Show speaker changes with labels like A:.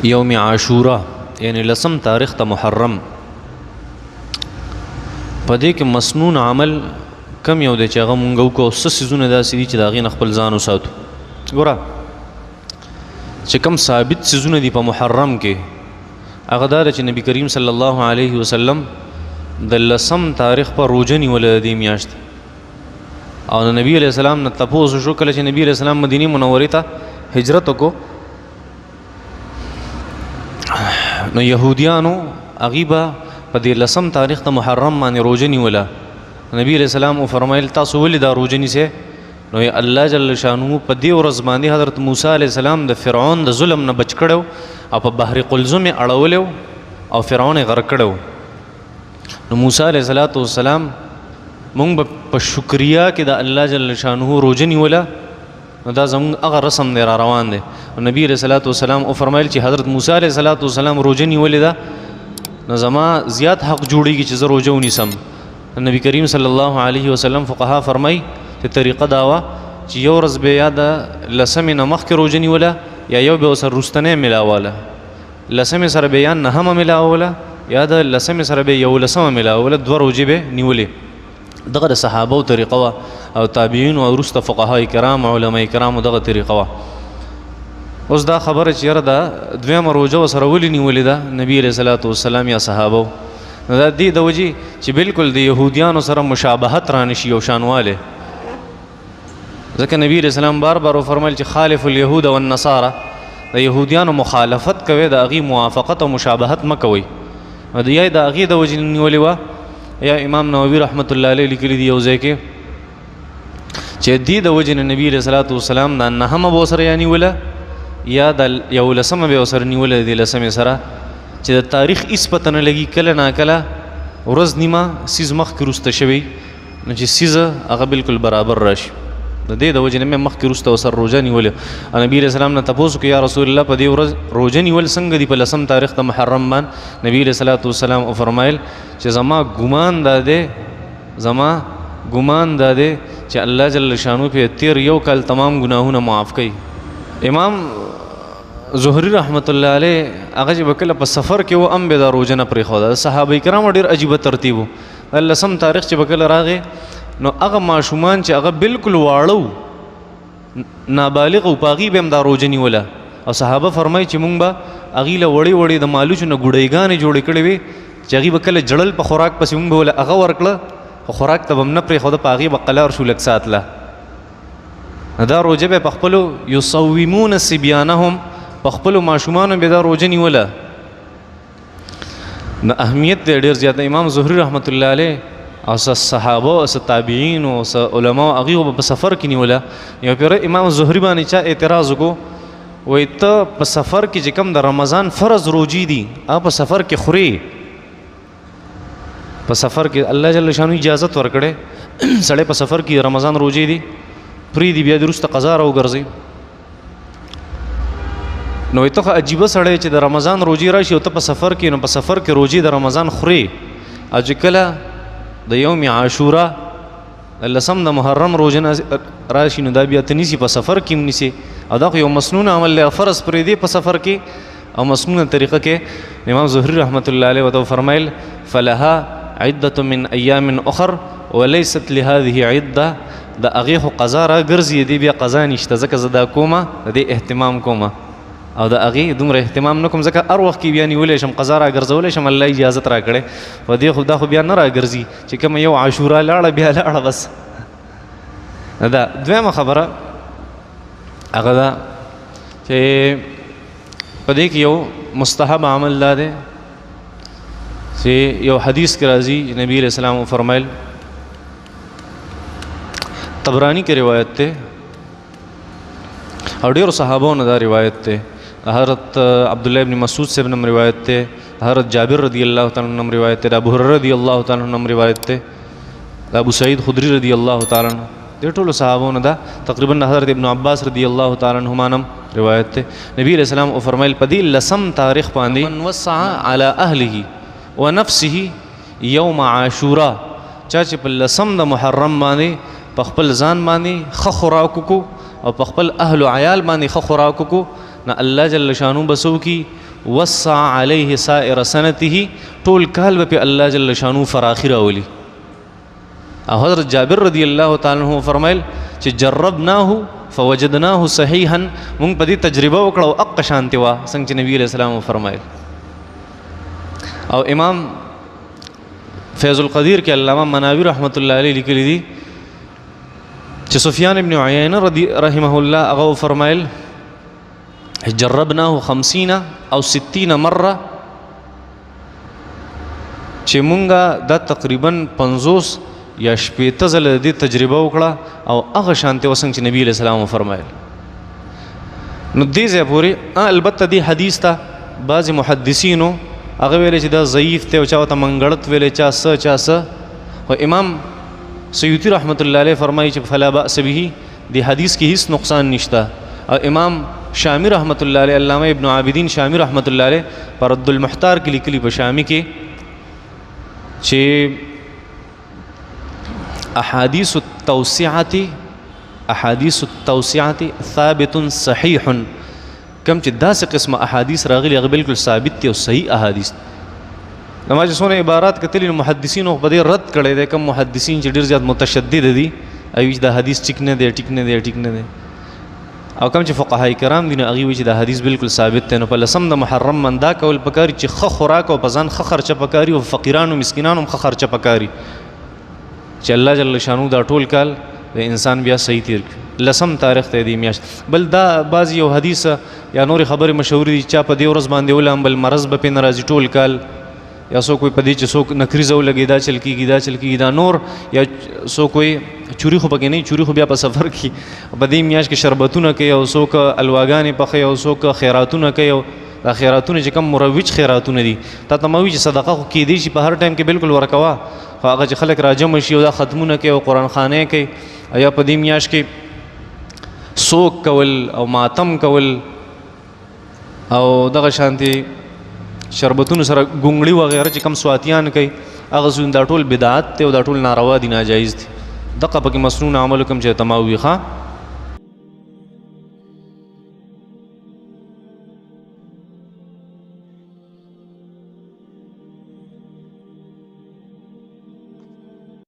A: یوم عاشورا یعنی لسم تاریخ ته محرم، په دې کې مسنون عمل کم یو دی چې هغه مونږ وکړو، څه څیزونه داسې دي چې د هغې نه خپل ځان وساتو. ګوره چې کم ثابت څیزونه دي په محرم کې، هغه دا ده چې نبی کریم صلی الله علیه وسلم د لسم تاریخ په روژه نیوله د دې میاشت، او د نبی علیه السلام نه تپوس شو کله چې نبی علیه السلام مدینې منورې ته هجرت وکړو، نو یهودیانو هغوی به په دې لسم تاریخ د محرم باندې روژه نیوله. نبی علیه السلام وفرمایل تاسو ولې دا روژه نیسئ؟ نو الله جل شانه په دې ورځ باندې حضرت موسی علیه السلام د فرعون د ظلم نه بچ کړی او په بحر قلزم یې اړولی او فرعون یې غرق کړی. نو موسی علیه السلام مونږ به په شکریا کې د الله جل شانه روژه نیوله، نو دا زمونږ هغه رسم دی را روان دی. نبی علیه الصلاة والسلام وفرمایل چې حضرت موسی علیه الصلاة والسلام روژه نیولې ده، نو زما زیات حق جوړیږي چې زه روژه ونیسم. نبی کریم صلی الله علیه وسلم فقها فرمایي چې طریقه دا وه چې یو ورځ به یا د لسمې نه مخکې روژه نیوله یا یو به ورسره وروستنی ملاوله، لسمې سره به یا نهمه ملاوله یا د لسمې سره به یولسمه ملاوله، دوه روژې به نیولې. دغه د صحابو طریقه وه او تابعین او وروسته فقهای کرام علماء کرامو دغه طریقه وه. اوس دا خبره چې یاره دا دویمه روژه ورسره ولې نیولې ده نبی علیه الصلاة والسلام یا صحابو، نو دا دې د وجې چې بالکل د یهودیانو سره مشابهت رانشي یو شانوالی، ځکه نبی علیه السلام بار بار وفرمایل چې خالف اليهود والنصارى، د یهودیانو مخالفت کوئ، د هغې موافقت او مشابهت مه کوئ. نو د یا د هغې د وجې نیولې وه، یا امام نووي رحمت الله علیه لیکلي دي یو ځای کې چې دې د وجې نه نبی علیه الصلاة والسلام دا نهمه به ورسره یا نیوله یا د یولسمه به ورسره نیوله، د لسمې سره چې د تاریخ هېڅ پته نه لګي، کله ناکله ورځ نیمه څیز مخکې وروسته شوی، نو چې څیز هغه بالکل برابر راشي. د دې د وجې نه مې مخکې وروسته ورسره روژه نیولې. نبی علیه السلام نه تپوس وکړو یا رسول الله په دې ورځ روژه نیول څنګه دي په لسم تاریخ د محرم باندې؟ نبی علیه الصلاة والسلام وفرمایل چې زما ګمان دا دی، زما ګمان دا دی چې الله جل شانو په تیر یو کال تمام ګناهونه معاف کړي. امام زهري رحمت الله علیه هغه چې به کله په سفر کې و هم به دا روژه نه پرېښوده. د صحابه کرامو ډېر عجیبه ترتیب و. لسم تاریخ چې به کله راغی نو هغه ماشومان چې هغه بالکل واړه وو، نابالغ وو، په هغې به هم دا روژه نیوله. او صحابه فرمایي چې مونږ به هغې له وړې وړې د مالوچو نه ګوډیګانې جوړې کړې وې چې هغې به کله ژړل په خوراک پسې مونږ به ورله هغه ورکړه، خو خوراک ته به هم نه پرېښوده، په هغې به قلار شو لږ ساعت له. دا روژه به په خپلو یصومون صبیانهم، په خپلو ماشومانو به دا روژه نیوله. نو اهمیت دی ډېر زیات. امام زهري رحمت الله علیه او څه صحابه او څه تابعین او څه علماو هغوی خو به په سفر کې نیوله. یو پېره امام زهري باندې چا اعتراض وکړو، وایي ته په سفر کې چې کوم د رمضان فرض روژې دي هغه په سفر کې خورې، په سفر کې الله جل شانه اجازت ورکړې سړی په سفر کې رمضان روژې دي پرېږدي بیا دې وروسته قضا راوګرځي. نو ته خو عجیبه سړی چې د رمضان روژې راشي او ته په سفر کې، نو په سفر کې روژې د رمضان خورې، او چې کله د یوم عاشورا لسم د محرم روژه راشي نو دا بیا ته نیسي په سفر کې هم نیسي. او دا خو یو مسنون عمل دی، فرض پرېږدي په سفر کې او مسنونه طریقه کې. امام زهري رحمت الله علیه ورته وفرمایل فلها عدة من ایام اخر وليست لهذه عدة، د هغې خو قضا راګرځي، دې بیا قضا نشته، ځکه زه دا کومه د دې اهتمام کومه او د هغې دومره اهتمام نه کوم، ځکه هر وخت کې بیا نیولی شم، قضا راګرځولی شم، الله اجازت راکړی. خو دې خو دا خو بیا نه راګرځي چې کومه یو عاشورا لاړه بیا لاړه بس. دا دویمه خبره هغه ده چې په دې کې یو مستحب عمل دا دی چې یو حدیث کې راځي نبی علیہ السلام وفرمایل، طبرانی کې روایت ده او ډېرو صحابو نه دا روایت ده، حضرت عبدالله ابن مسعود صاحب نم روایت ده، حضرت جابر رضی الله تعالی عنہ نم روایت ده، ابو هريره رضی الله تعالی عنہ نم روایت ده، ابو سعید خدری رضی الله تعالی عنہ، دې ټولو صحابو نه ده تقریبا حضرت ابن عباس رضی الله تعالی عنہما نم روایت ده. نبی علیہ السلام وفرمایل په دې لسم تاریخ باندې من وسع علی اهله ونفسه یوم عاشورا، چا چې په لسم د محرم باندې په خپل ځان باندې ښه خوراک وکړو او په خپل اهل او عیال باندې ښه خوراک وکړو، نو الله جل شانو به څه وکړي؟ وسع علیه سائر سنته، ټول کال به په الله جل شانو فراخي راولي. او حضرت جابر رضی الله تعالی عنہ فرمایل چې جربناه فوجدناه صحیحا، مونږ په دې تجربه وکړه او اق شانتی وا څنګه چې نبی علیہ السلام فرمایل. او امام فیض القدیر کې علامه مناوی رحمت الله علیه لیکلی دي چې سفیان ابن عیینه رضی رحمه الله هغه فرمایل جربناه 50 او 60 مره، چې مونږه دا تقریبا 50 یا 60 ځله د دې تجربه وکړه او هغه شانتې وسنګ چې نبی علیہ السلام فرمایل. نو دې ځای پورې البته دې حدیث ته بعضې محدثینو هغه ویلی چې دا ضعیف دی او چا ورته منګړت ویلی، چا څه چا څه، خو امام سیوطي رحمت الله علیه فرمایي چې فلا بأس به، دې حدیث کې هیڅ نقصان نشته. او امام شامی رحمت الله علیه، علامه ابن عابدین شامی رحمت الله علیه پر رد المحتار کې لیکلي په شامی کې چې احادیث التوسعة، احادیث التوسعة ثابت صحیح، کم چې داسې قسمه احادیث راغلي هغه بالکل ثابت دي او صحیح احادیث. نو ما چې څونه عبارات کتلي نو محدثینو په دې رد کړی دی، کم محدثین چې ډېر زیات متشدد دي هغوی چې دا حدیث ټیک نه دی، ټیک نه دی، ټیک نه دی، او کم چې فقهای کرام دي نو هغوی وایي چې دا حدیث بالکل ثابت دی. نو په لسم د محرم من دا کول پکاري چې ښه خوراک او په ځان ښه خرچه پکاري او فقیرانو مسکینانو هم ښه خرچه پکاري چې الله جل شانو دا ټول کال د انسان بیا صحیح تیر کړي. لسم تاریخ ته دی میاشت. بل دا بعضې یو حدیث یا نورې خبرې مشهورې دي، چا په دې ورځ باندې ولامبل مرض به پرې نه راځي ټول کال، یا څوک وایي په دې چې څوک نکریزه ولګي دا چل کېږي، دا چل کېږي، دا نور، یا څوک وایي چوري خو پکې نه وي، چوري خو بیا په سفر کې په دې میاشت کې شربتونه کوي او څوک الواګانې پخوي او څوک خیراتونه کوي. او دا خیراتونه چې کوم مروج خیراتونه دي، تا ته ما وایي چې صدقه خو کېدی شي په هر ټایم کې بالکل ورکوه، خو هغه چې خلک راجمع شي او دا ختمونه کوي او قرآن خانې کوي او یا په دې میاشت کې سوک کول او ماتم کول او دغه شانتې شربتونو سره ګونګړي وغیره چې کوم سواتیان کوي، هغه څه دا ټول بدعت دی او دا ټول ناروا دي، ناجایز دي. دقه پکې مسنون عمل کوم چې ته ما ووي. ښه.